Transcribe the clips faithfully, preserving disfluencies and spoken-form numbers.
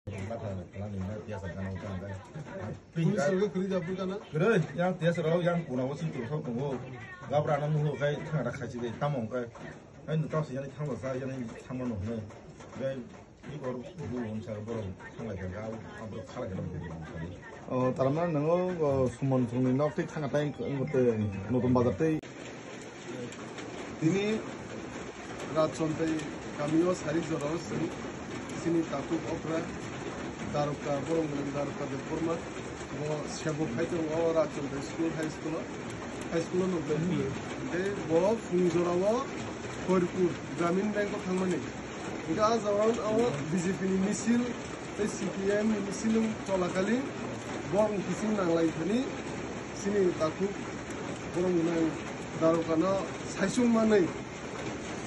Police rok kwrwi da bwkha na? Kwrwi, yang tiyasa rok, yang kuna bo sing tong sok tongo. Gabra no nuhuk khai thangna khachi de, tamo khai. Hai no tawsi yani thangla sa, yani thangma no hne. Gai ni kor bu wng sa borok thanglai kha, abo khalai kha. O, tarmani nango, o, Suman Songni nok tei thanga tai wng tei Notun Bazar tei. Tini Rajchondai kamio sari jorao chwng chini takhuk okra daroka, borok mwnang daroka Debbarma, bo sebo khai tongo o Rajchondai school, high school-o, high school-o nukjagwi. Tei bo phung jorao Khairpur Gramin Bank-o thangmani. Hingke ah jagao B J P ni misil tei C P M ni misil wng cholakhali borokni kiching nanglai thani chini takhuk borok mwnang darokano saichung manwi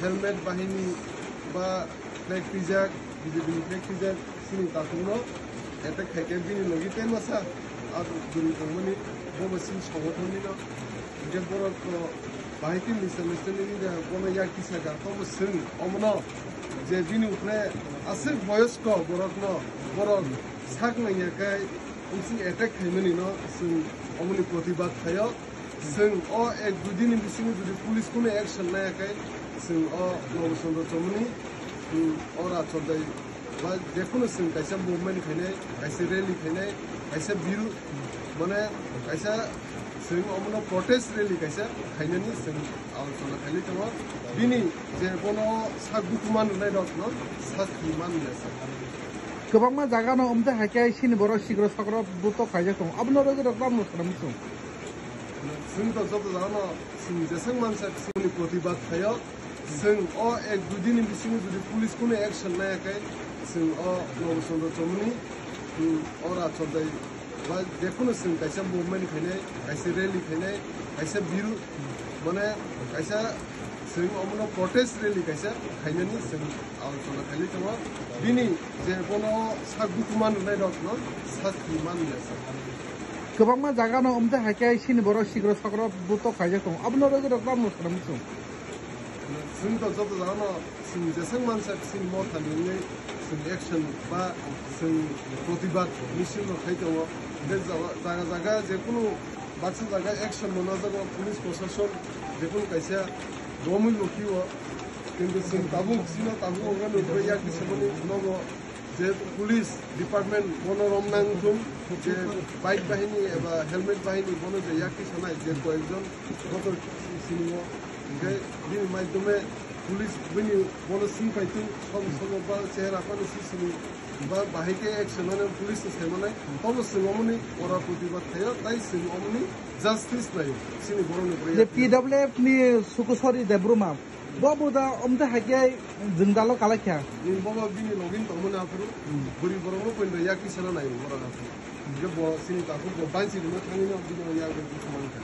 helmet bahini ba flag twijak, B J P ni flag twijak chini takhukno attack khaikhe bini logi tei masa ah bwrwi tongmani bo bo chini songothonnino. Hingke borok, o, bahai khe misa misa nini de bono yak kisa ga tobo chwng omono je bini ukre aswk boyosko borokno borok sak nangya khe bisi attack khaimani no chwng omoni protibad khaio. Chwng o ek dui dini bisingo jodi police kunu action naya khe chwng o Nobo Chandra Chomoni, um, o Rajchondai ba jekunu chwng kaisa movement khainai, kaisa rally khainai, kaisa biru, mane kaisa chwng omono protest rally kaisa khainani chwng alochona khainai tongo. Bini je bono sak bukuman rwnai rokno sasti man ya sa. Kwbangma jaga no omte hai khe sini borok sikro sakro butok khaijak tongo. Abono rwgwi rok tamo sanam sung. Chwng to joto jaga no chwng jeswk mansa chwngni protibad khaio. Chwng o ek dui dini bisingo jodi police kunu action naya khe chwng o Nobo Chandra Chomoni, um, o Rajchondai ba jekunu chwng kaisa movement khainai, kaisa rally khainai, kaisa biru, mane kaisa chwng omono protest rally kaisa khainani chwng alochona khainai tongo. Bini je bono sak bukuman rwnai rokno sasti man ya sa. Kwbangma jaga no omte hai khe sini borok sikro sakro butok khaijak tongo. Abono rwgwi rok tamo sanam sung. Chwng to joto jaga no chwng jeswk mansa chini motha nini chwng action ba chwng protibad misil no khai tongo. Hingke jaga, jaga, jaga jekunu baksa jaga action no najak o police proshashan jekunu kaisa romwi no phio. Kintu chwng tabuk chino tabuk wngkha nukbai yak kisamani nogo je police department bono romnang thung je bike bahini eba helmet bahini bono je yak kisanai je koyekjon joto sini o. Hingke bini maidome police bini bono sing pai tu som som ba chehra pano si sini ba bahai ke action mane police se sai mane tobo sing omoni ora protibad khayo tai sing omoni justice nayo sini borok ni Je P W F ni Sukusori Debbarma, bo bo da omte hai khe jwngdalo kalai kha. Ni bobo bini login tongmani aphuru buri borok no poinda yak kisana nayo borok aphuru. Je bo sini takhuk bo bansi rimo thangino bini yak bini thangmani kha.